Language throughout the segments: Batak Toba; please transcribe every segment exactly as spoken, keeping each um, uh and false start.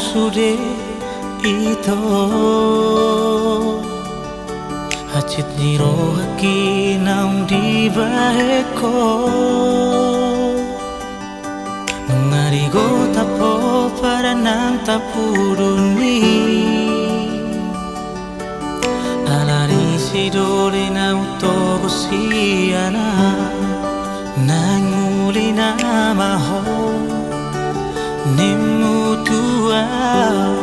sude ito. Hansit ni rohangki naung dibahen ho. Nunga digodang ho padan nang tapudun i. Ala ni sidoli na hutogu sian ahu, naeng muli nama ho. Nimmu tu ahu,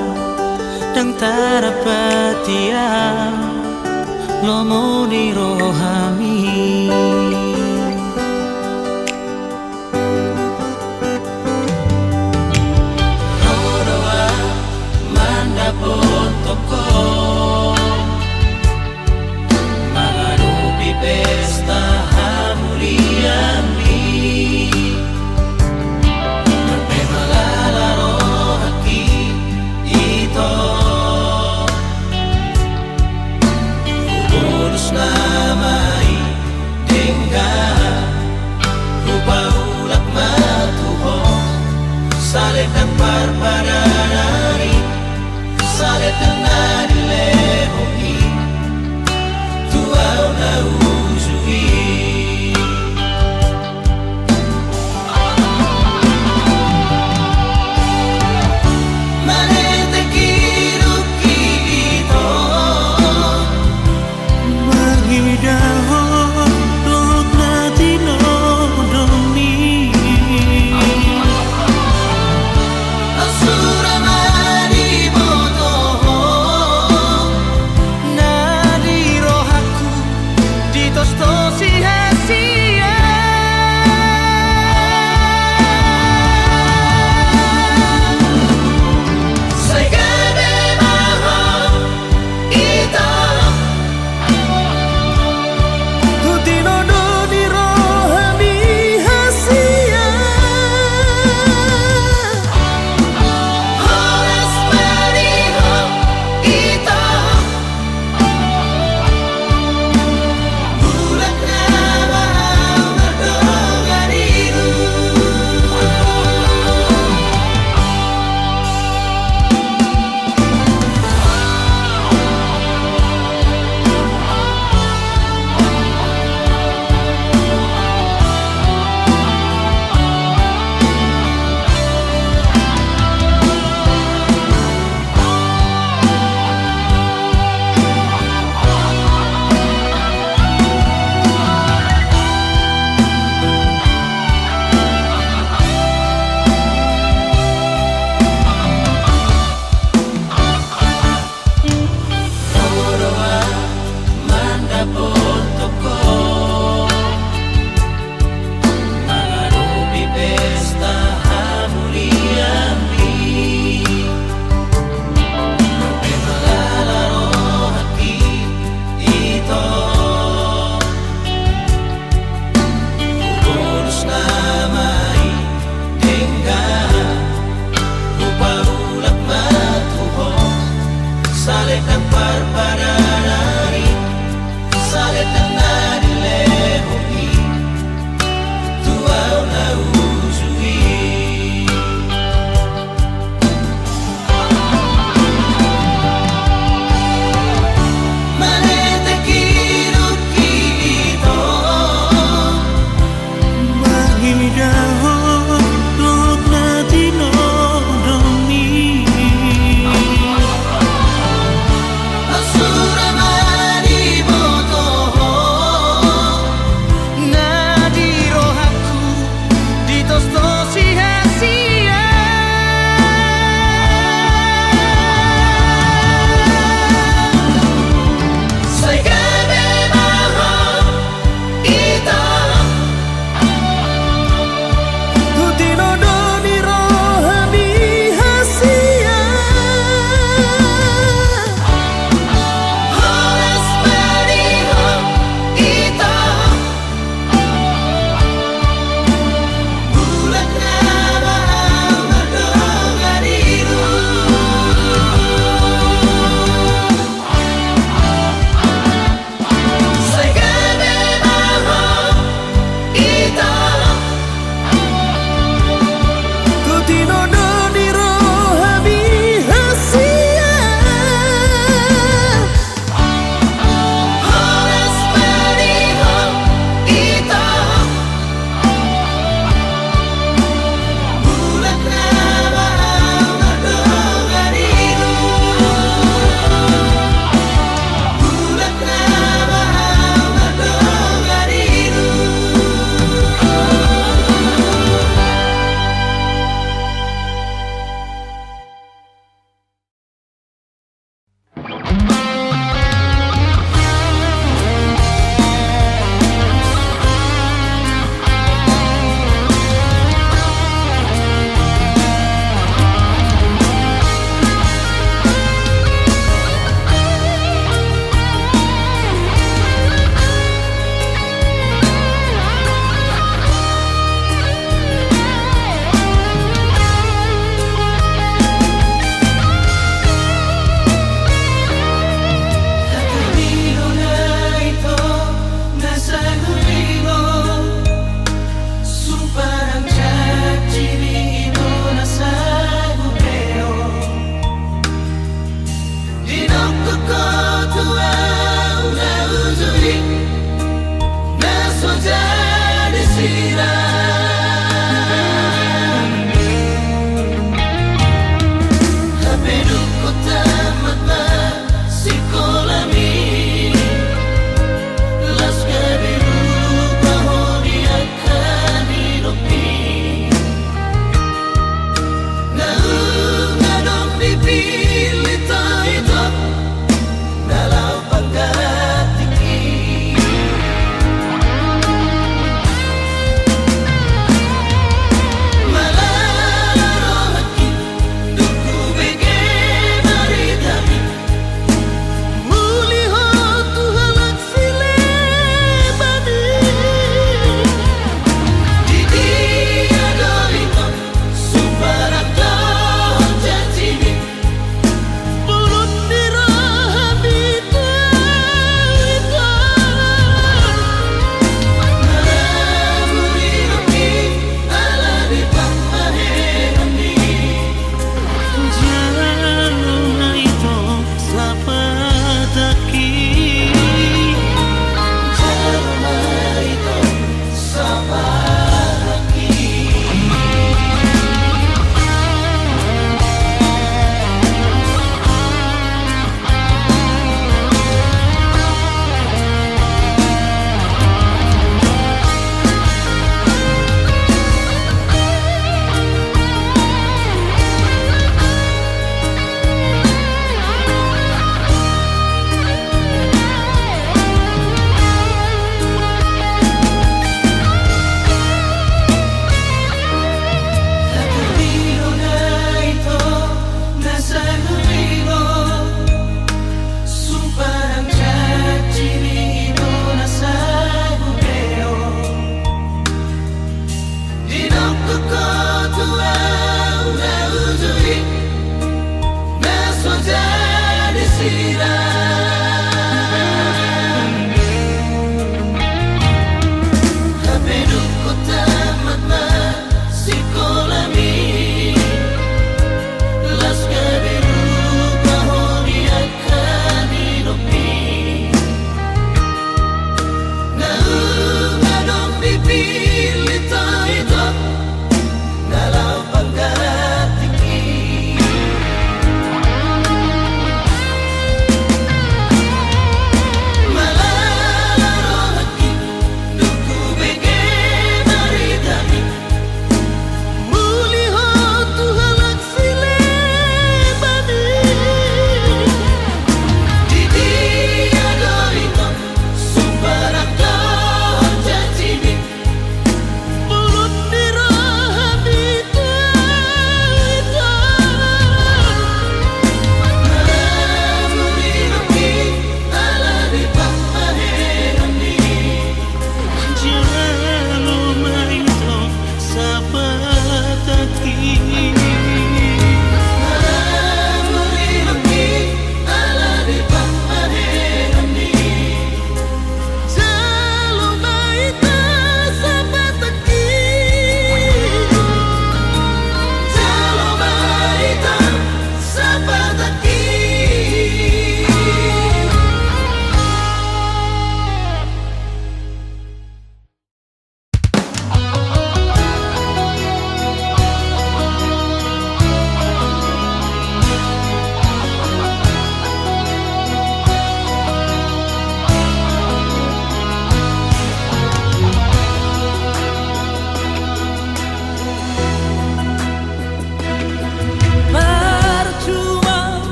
ndang tardapati ahu, lomo ni rohami. Ro do ahu mandapothon ho, mangadopi pesta hamulian i. Marpe ma lala rohangki ito. Hubolus nama i denggan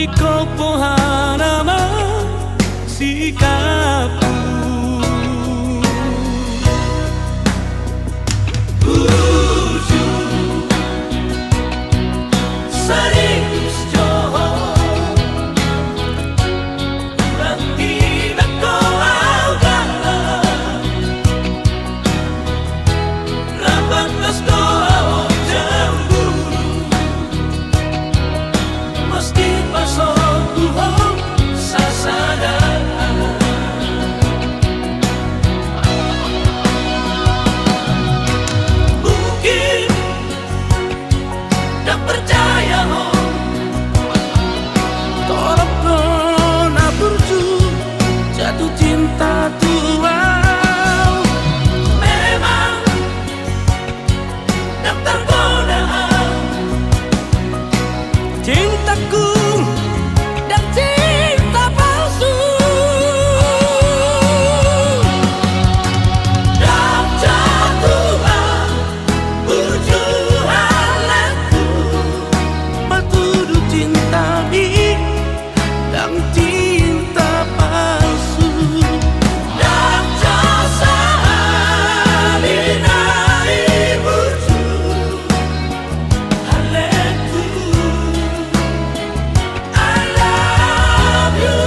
Ingkon boha nama sikapmu. Burju, serius jo ho. Hurang dibahen ho au galak. Rap bagas do au cemburu. Mesti pasombu ho sasada. Mungkin ndang percaya ho. Torop do na burju jatuh cinta tu au. Memang ndang targoda au. Cintaku ndang cinta palsu. Ndang jatuh au burju halakku. Patudu cintami ndang cinta palsu. Ndang jasa hami na i burju. Halakku, I love you.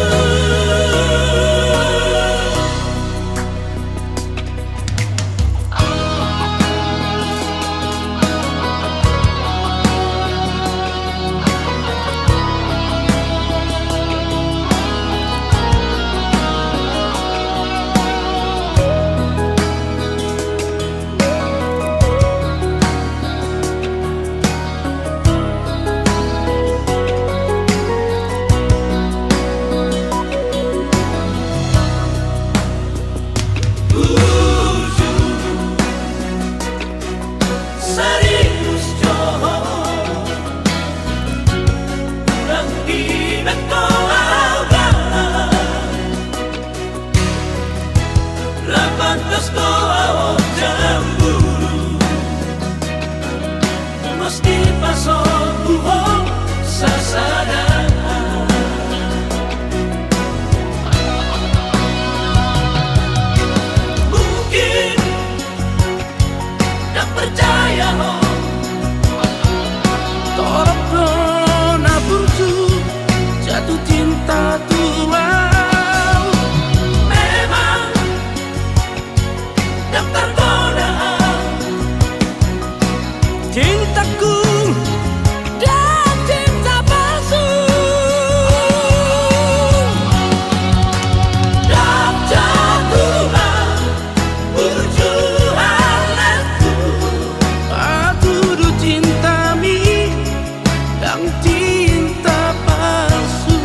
Serius jo ho. Hurang dibahen ho au galak. Rap bagas do au cemburu. Mesti pasombu ho sasada. Mungkin ndang percaya ho. Torop do na burju jatuh cinta tu au. Memang ndang targoda au. Cintaku ndang cinta palsu. Ndang jatuh au burju halakku. Patudu cintami ndang cinta palsu.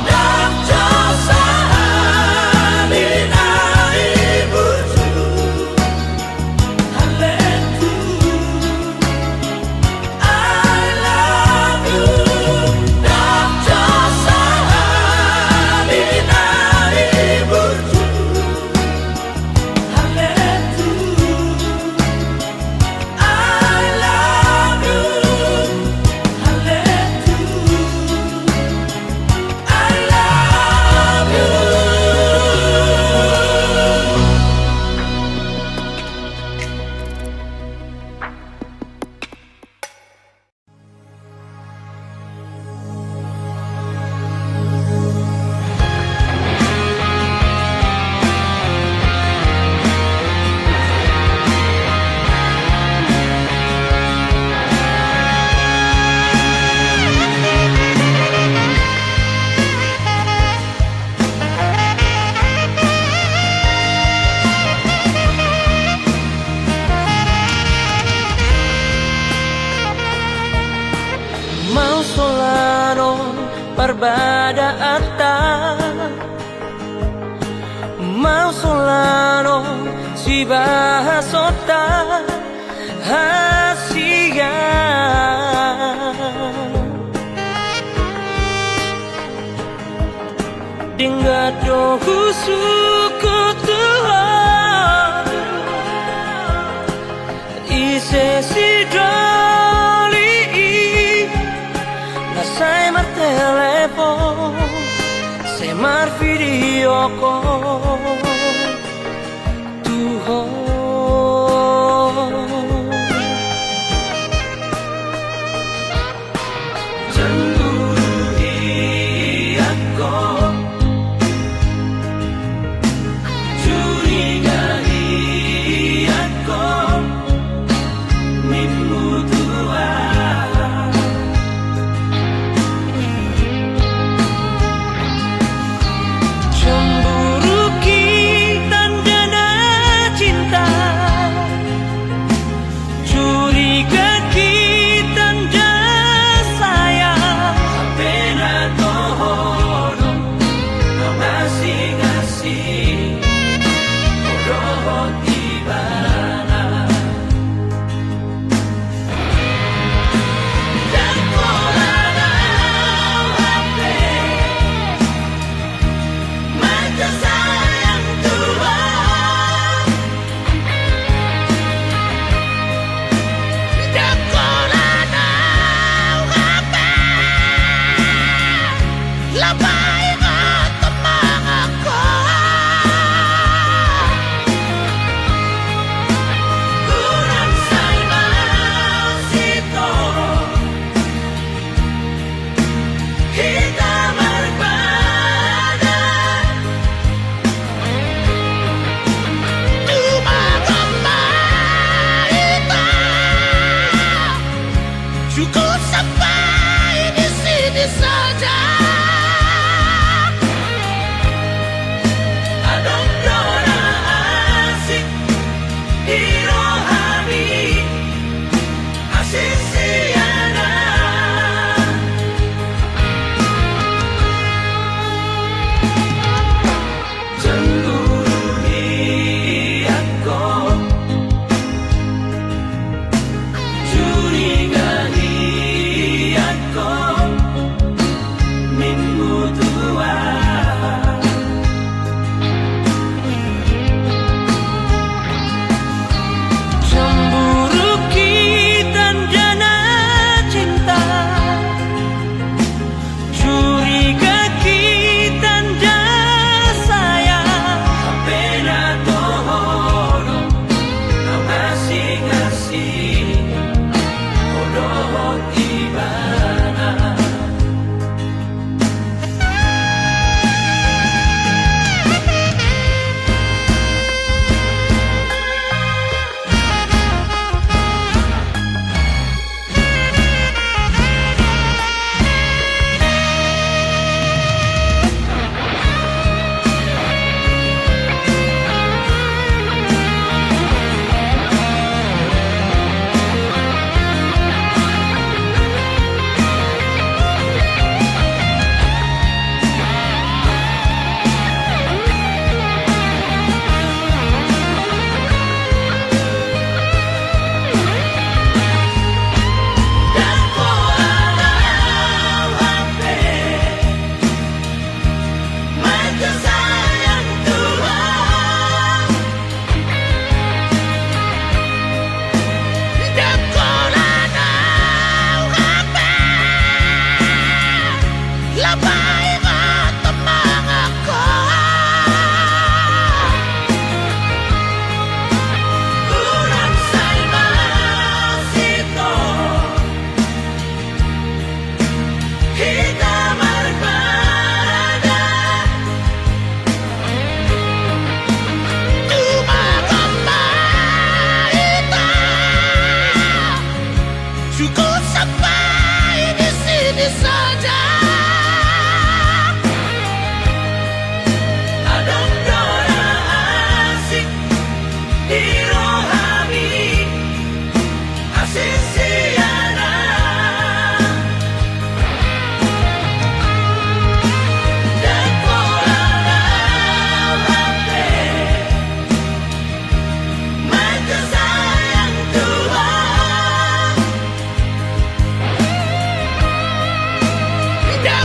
Ndang jasa hami na i burju. Halakku, I love you. Ndang jasa hami na i burju. Halakku, I love you. Halakku, I love you. Mausolan on parbadaanta, mausolan on sibahasonta hasian. Denggan do husungkun tu ho, ise sidoli i na sai martele Ho, tu ho. Cemburu hian ho, curiga hian ho, nimmu tu aha? Cemburu ki tandana cinta, curiga ki tanda sayang. Hape na toho do, na masing-asing, ho dohot ibana. Ndang pola nau hape manjalo sayang tu ho. Ndang pola nau hape laho paingothon mangaku. Unang sai maunsitong hita marpadan. Tumangihon ma hita, cukup sampai di sini saja. Adong do na asing di rohami, asing sian na. Cemburu hian ho, curiga hian ho, nimmu tu aha? Cemburu ki tandana cinta, curiga ki tanda sayang. Hape na toho do, na masing-asing, ho dohot ibana. Hita marpadan, tumangihon ma hita, cukup sampai di sini saja. Adong do na asing di rohami, asing sian na. Ndang pola nau hape manjalo sayang tu ho. Ndang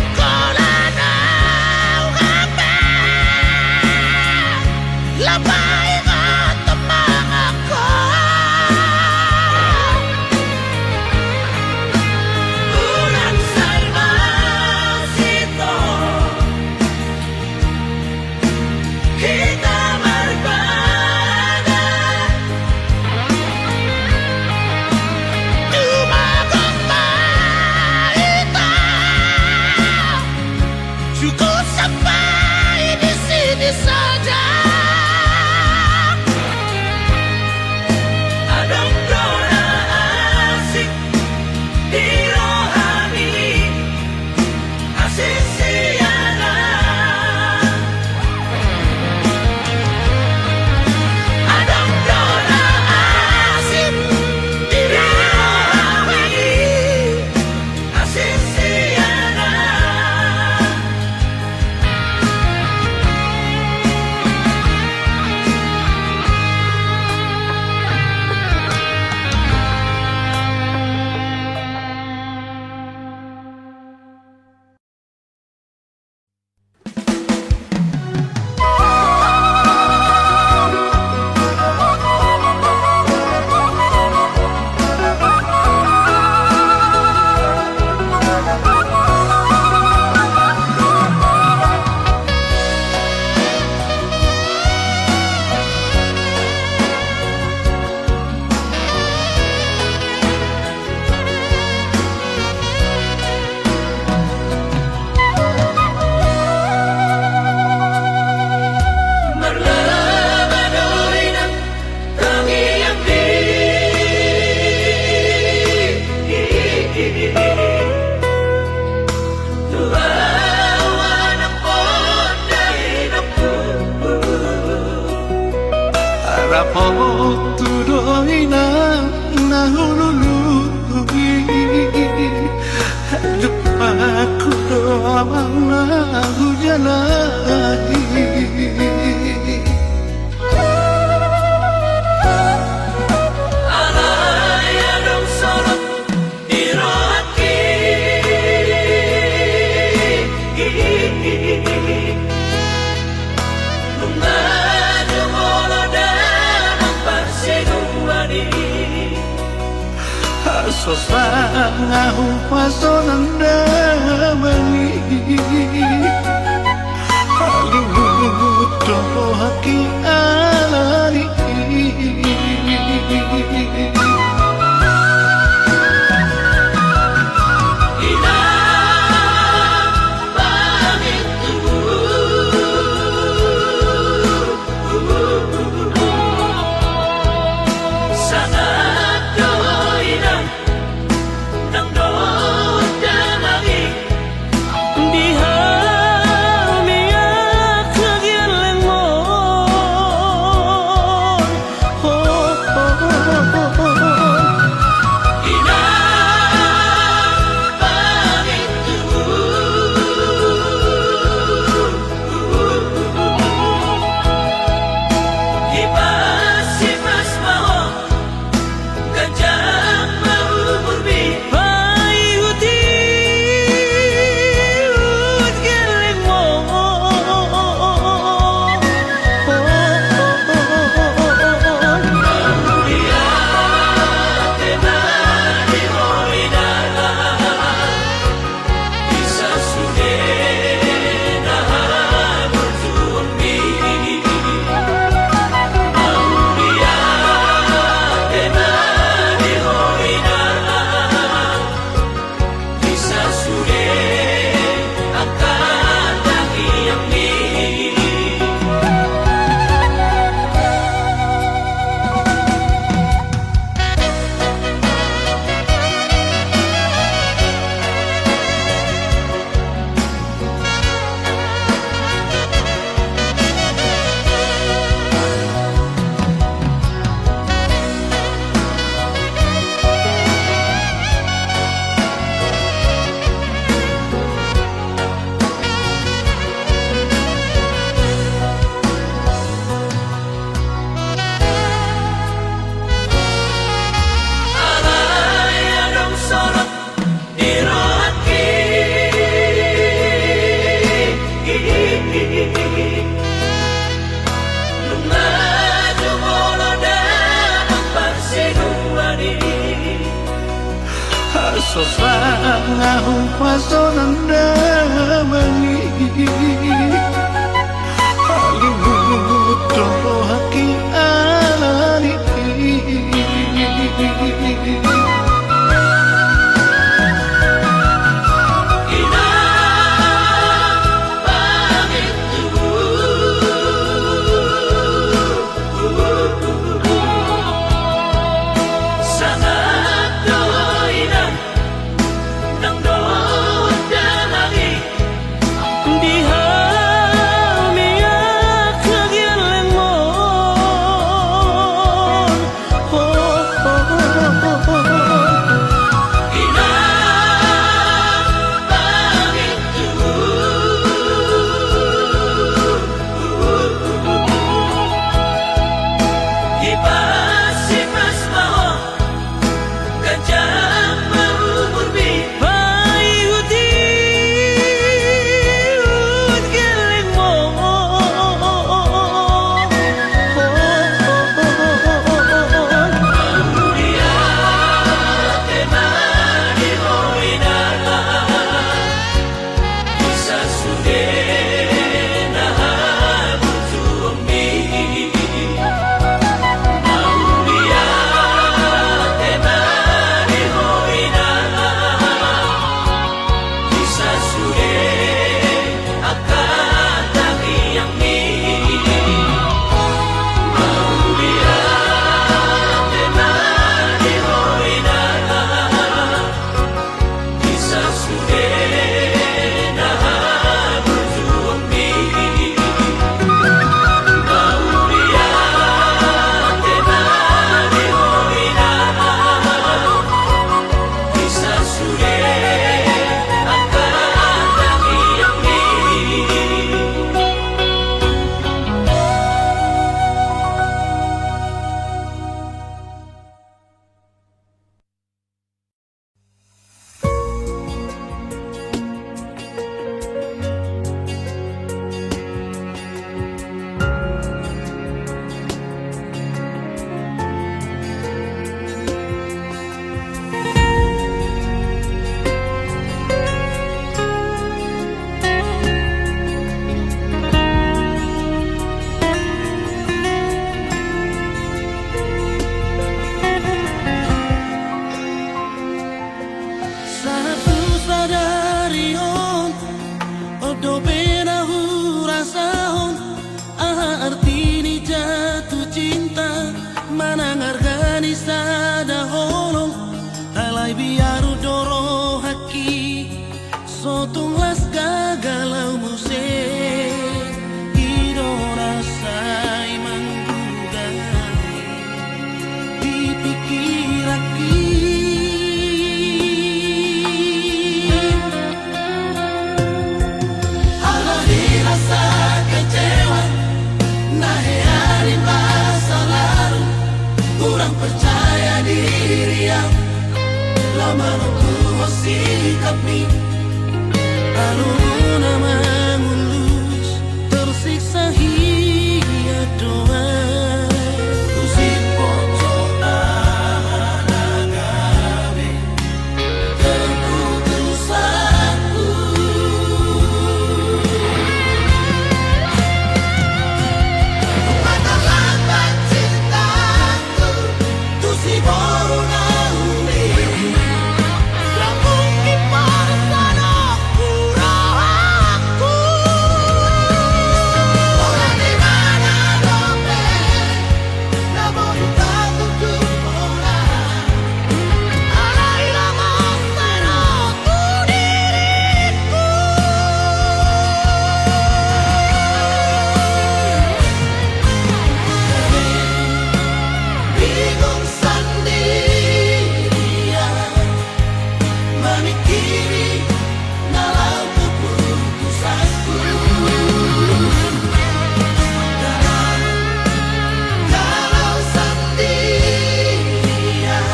Otu do inang na hulului, dupakku do amang na hujalahi. Alai adong solot di rohangki. Nunga jumolo damang parseduan i. Asa sanga hupasonan damang i. Haluhut do rohangki alani. Nang dohot damang i. Di hami angka gellengmon. Ho, ho, ho. Inang pangintubu. Hipas-hipas ma ho. Ganjang ma umurmi. Paihut-ihut gellengmon. Mauliate ma di ho inang. Di sasude na haburjuonmi. Mauliate ma di ho inang. Di sasude angka tangiangmi. Alai adong solot di rohangki. Nunga jumolo damang parseduan i. Asa sanga hupasonan damang i. Haluhut do rohangki alani. Inang pangintubu. Sangap do inang. Nang dohot damang i. Di hami angka gellengmon. Ho, ho, ho, ho, ho. Aru do rohangki, so tung las gaga laho muse, i do na sai manggugah di pikiranki. Ala ni rasa kecewa na hea di masa lalu, kurang percaya diri au, laho manunggu ho sikapmi. Alumuna mangulus, tersiksa hian do au. Husipot jo aha na gabe keputusanku. Tung ma tarlambat cintaku tu si boru na uli. Lambungki parsadangku rohangku. Holan ibana dope na boi tatutu holan. Alai lamasa do tu diringku. Bingung sandiri au mamikiri na laho keputusanku. Galau, galau sandiri au.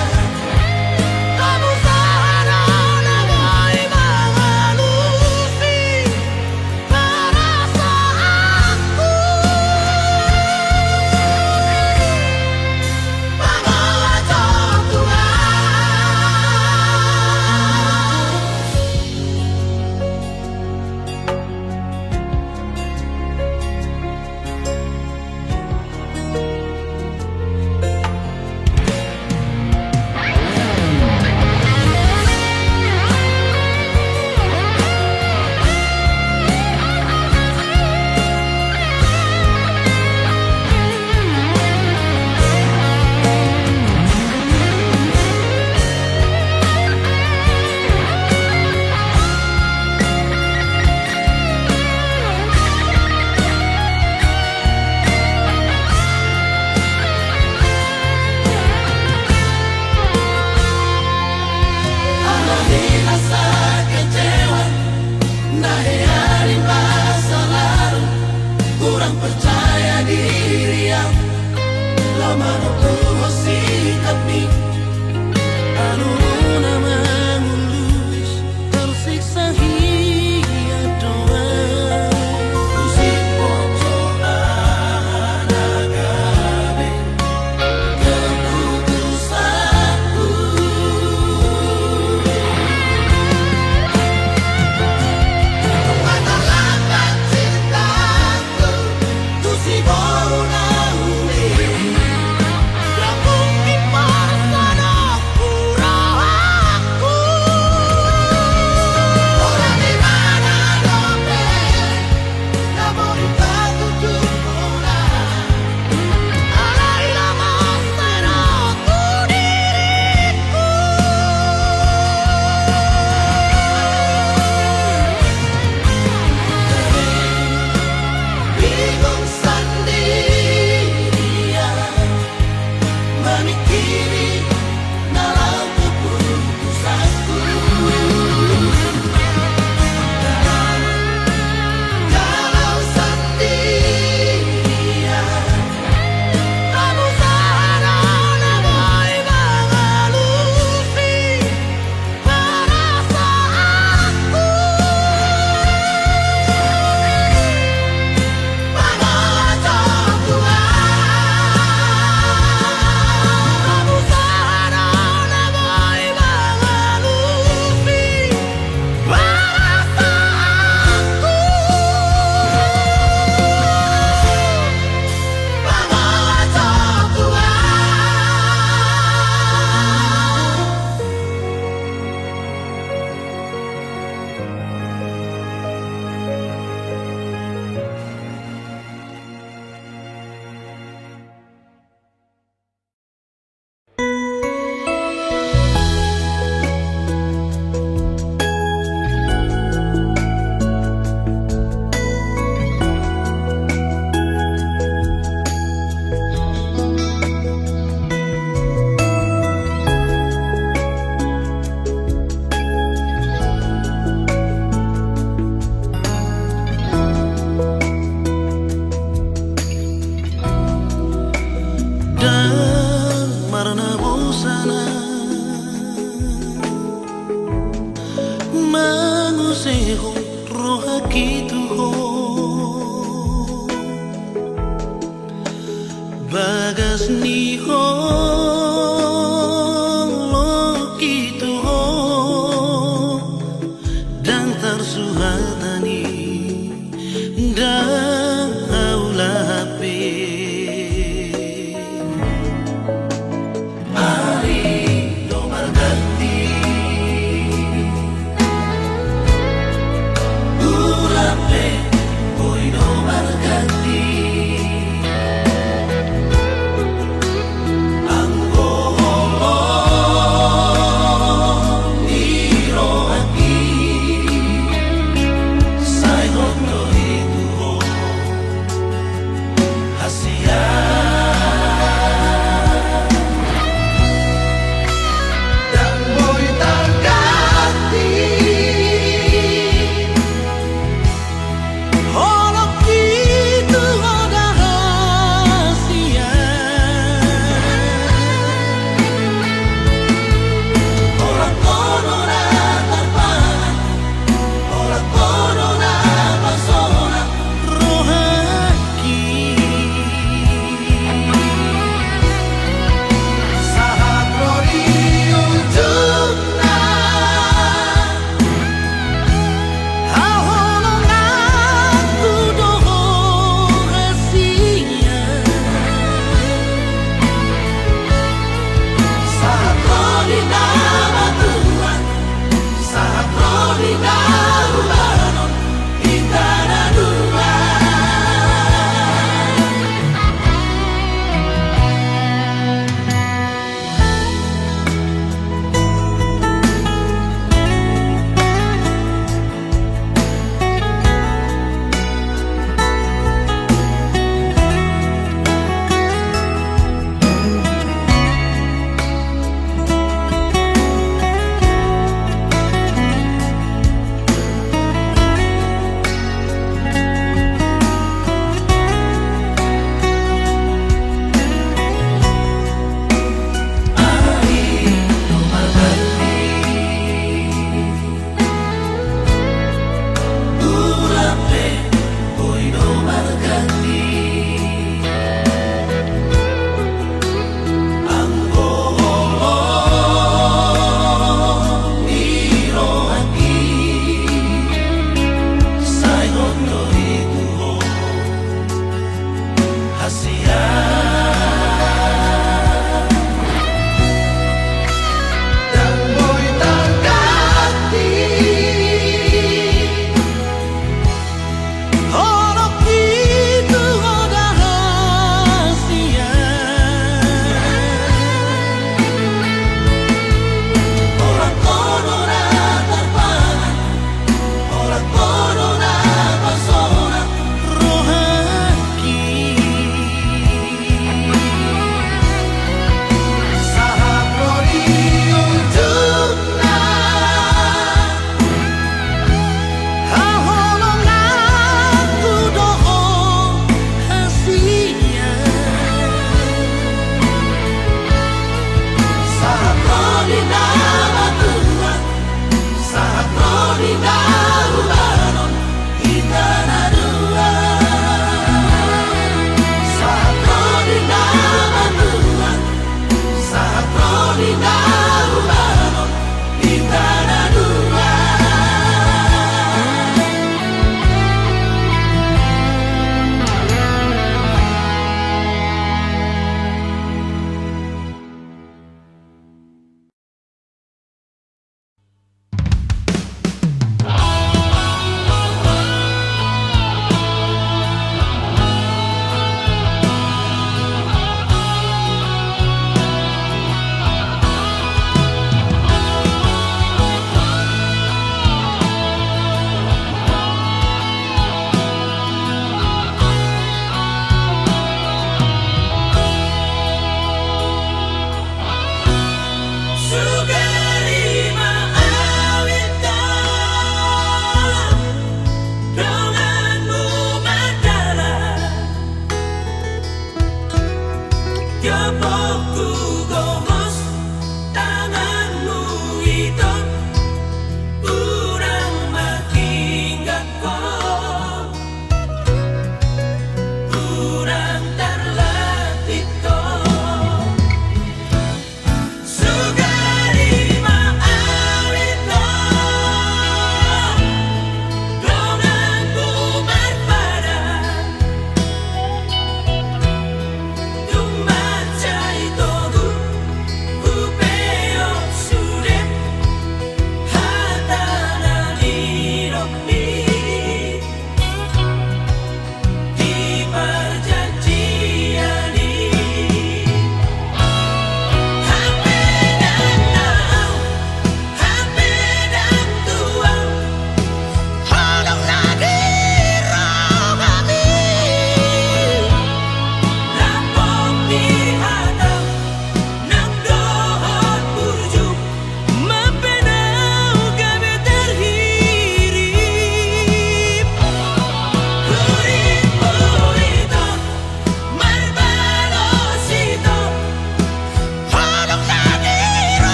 Hamu sahala na boi mangalusi perasaanku. Pangaco Tuhan. Sehon rohaki tu ho, bagas ni holongki tu ho, ndang tarsuhat ani, ndang haulap be. Ari do marganti, bulan pe boi do marganti. Ang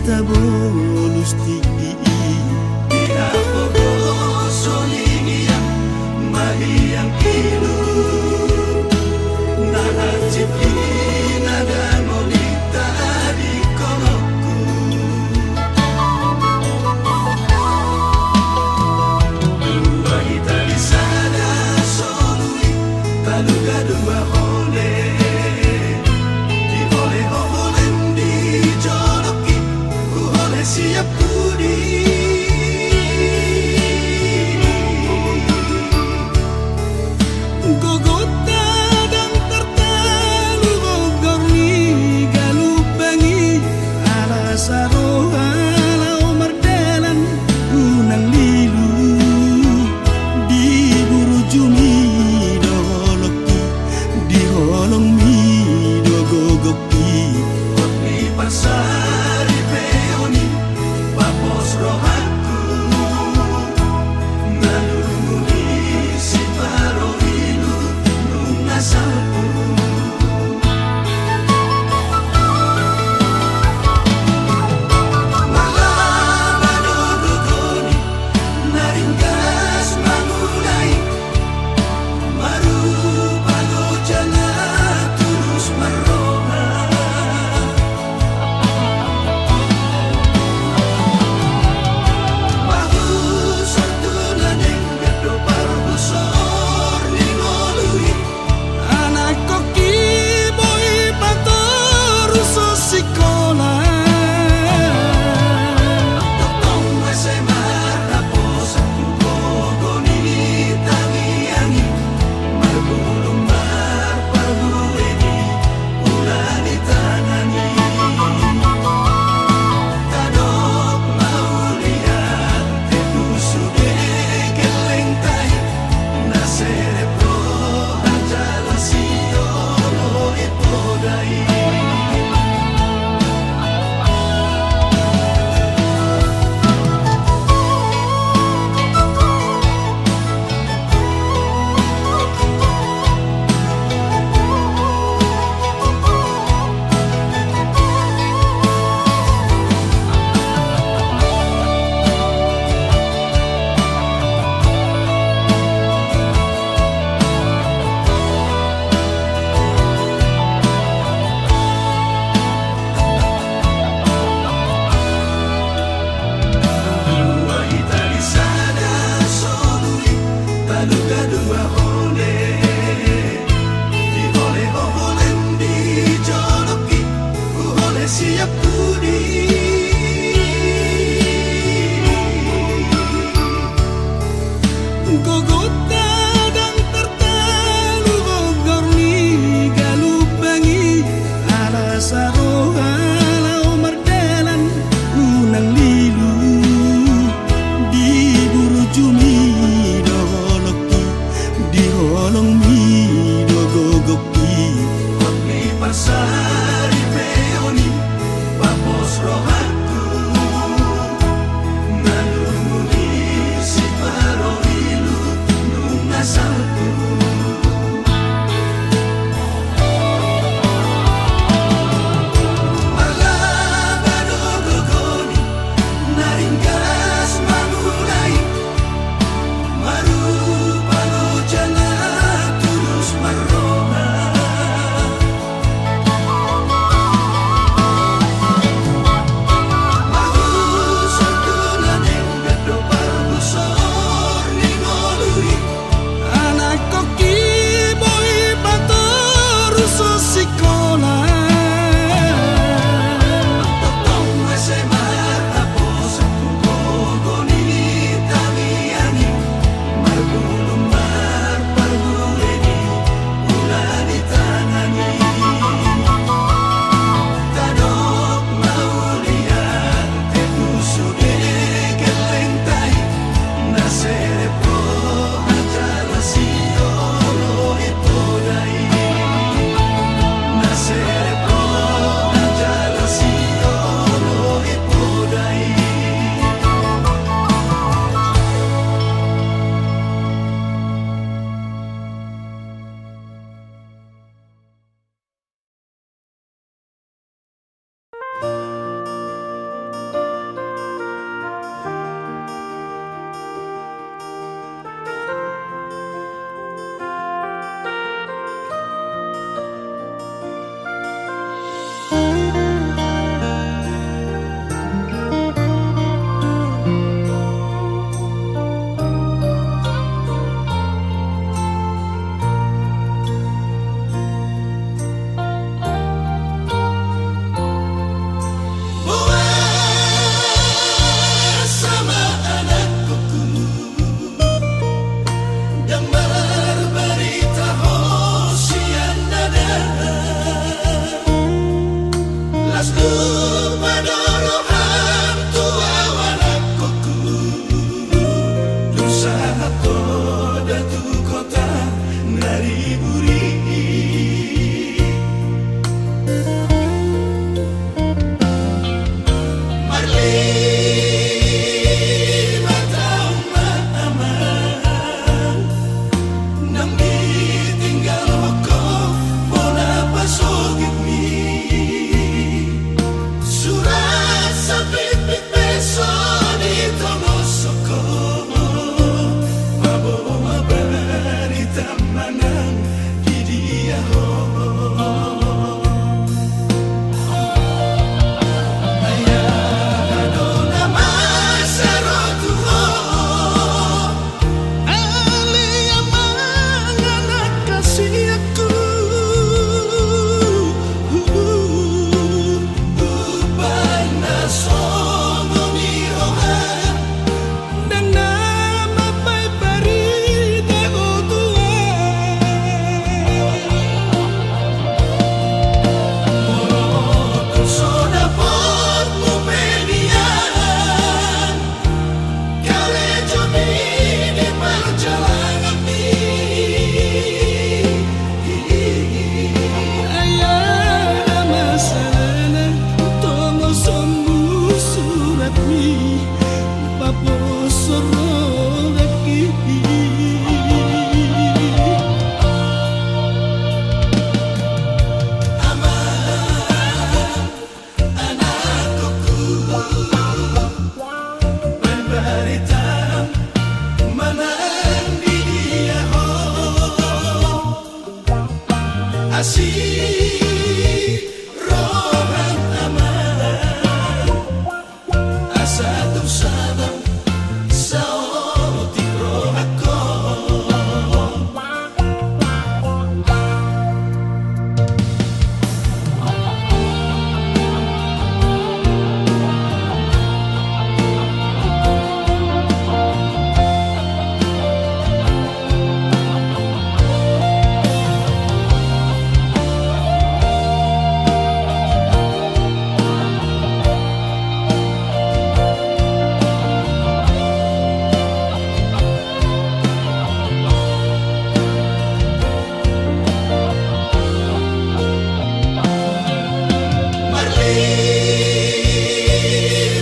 Tabolus tinggi i. Di hapogoso ni hiang, mahiang ilu. Na hansit i na dangol i tadingkononku. Dua hita di sada solu i, taluga dua hole. Di hole ho holem di jolok i, huhole sian pudi. Gogonta ndang tartalu gogor ni galumbang i, ala saroha laho mardalan unang lilu. Di burju mi do holong i, di holong mi do gogok i. Hot ni parsaripeon i, papos rohangku. Na lungun i siparo ilu nunga salpu. Mangaba do gogo ni na ringgas mangula i. Marupa do jala tulus marroha. Mahusor tu na denggan do parhusor ni ngolu i. Anakkonki boi patorushon sikola. Tongtong S M A raposan tu gogo ni tangiang i. Marbulung marparbue di ula ni tangan i. Tadok mauliate tu sude gellengta i. Na serep roha jala siolo i poda i. Dua hita di sada solu i, taluga dua hole. Di hole ho holem di jolok i, huhole sian pudi. Gogonta ndang tartalu gogor ni galumbang i, ala saroha laho mardalan unang lilu. Di burju mi do holong i, di holong mi do gogok i. Hot ni parsaripeon i, papos rohangku. Na lungun i siparo ilu nunga salpu.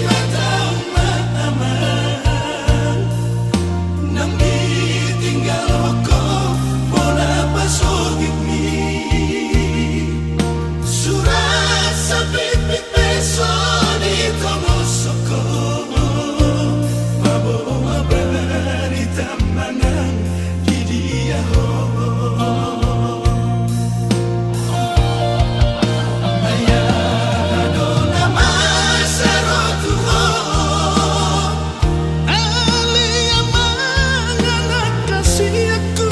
Mataung ma amang, nang ditinggalhon ho bona pasogitmi. Surat sapitpit pe so ditongoshon ho, mamboan barita manang di dia ho. Ai aha do na masa ro tu ho? Ale amang, anak hasianku,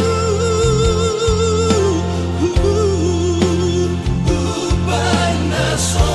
umbahen na so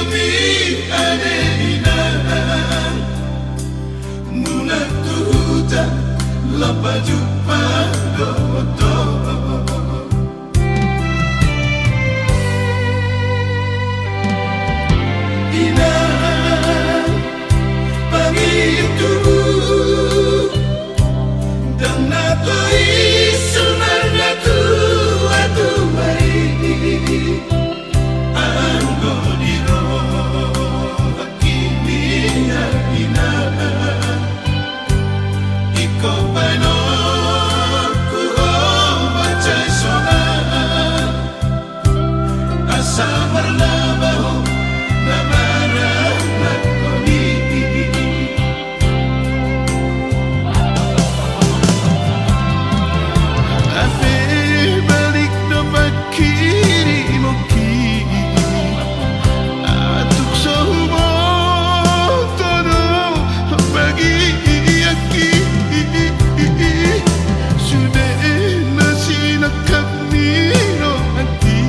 Ni ane inang, mulak tu huta, lam pajumpang dohot ho. Inang, pangidoanku, ndang na tois suman na tuatua i. Anggo dirohahon hami, inang, ingkon baenonku ho mansai sonang, asa marlaba ho na maranak ho i. Hape balik do pangkirimon i, tung so huboto do bagianki. Sude na sinangkap ni rohangki.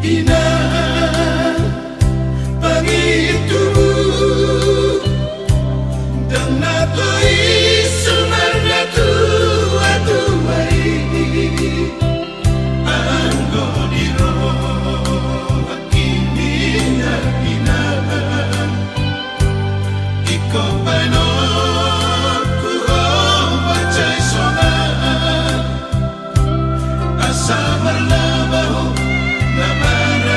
Inang, pangidoanku, ndang na tois suman na tuatua i. Anggo dirohahon hami, inang, ingkon baenonku ho mansai sonang, asa marlaba ho na maranak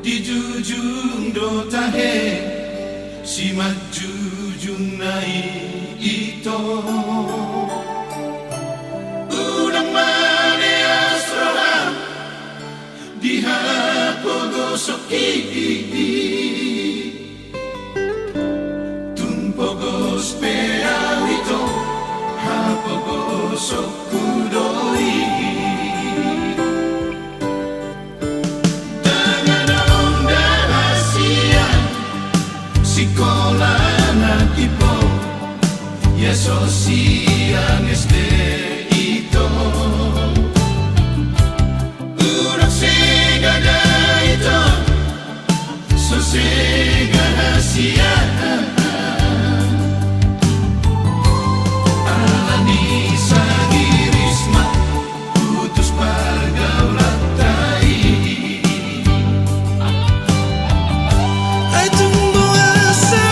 Dijujung do tahe simanjujungna i ito. Unang maleas roham di hapogosonki. Tung pogos pe au ito, hapogosonku do i. Ndang adong da hasian sikola na timbo, ia so sian S D ito. Unang sega da ito, so sega hasian. Alani sagirisma putus pargaulanta i. Ai tung boasa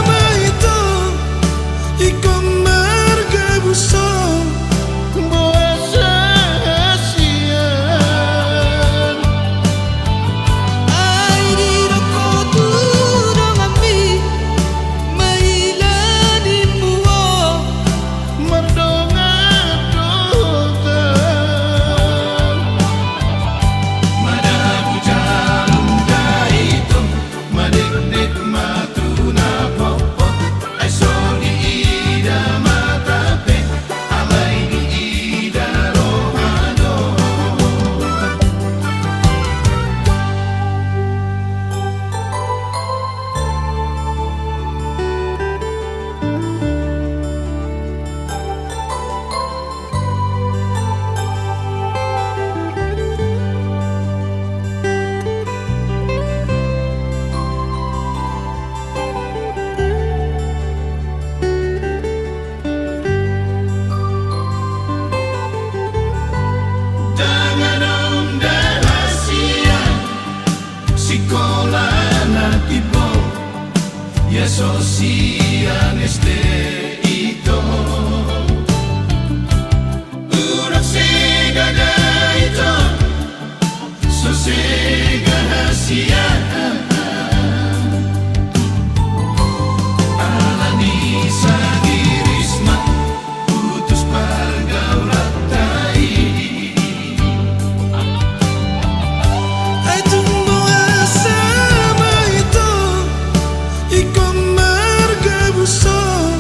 ma ito ingkon margabus on? Boasa hasian? Ai didok ho tu donganmi, maila nimmu ho mardongan do hita. Madabu jalum da ito, madekdek ma tu na potpot. Ai so diida mata pe, alai diida roha do. Ndang adong da hasian sikola na timbo, ia so sian S D ito. Unang sega da ito, so sega hasian. Alani sagirisma putus pargaulanta i. Ai tung boasa ma ito ingkon margabus on?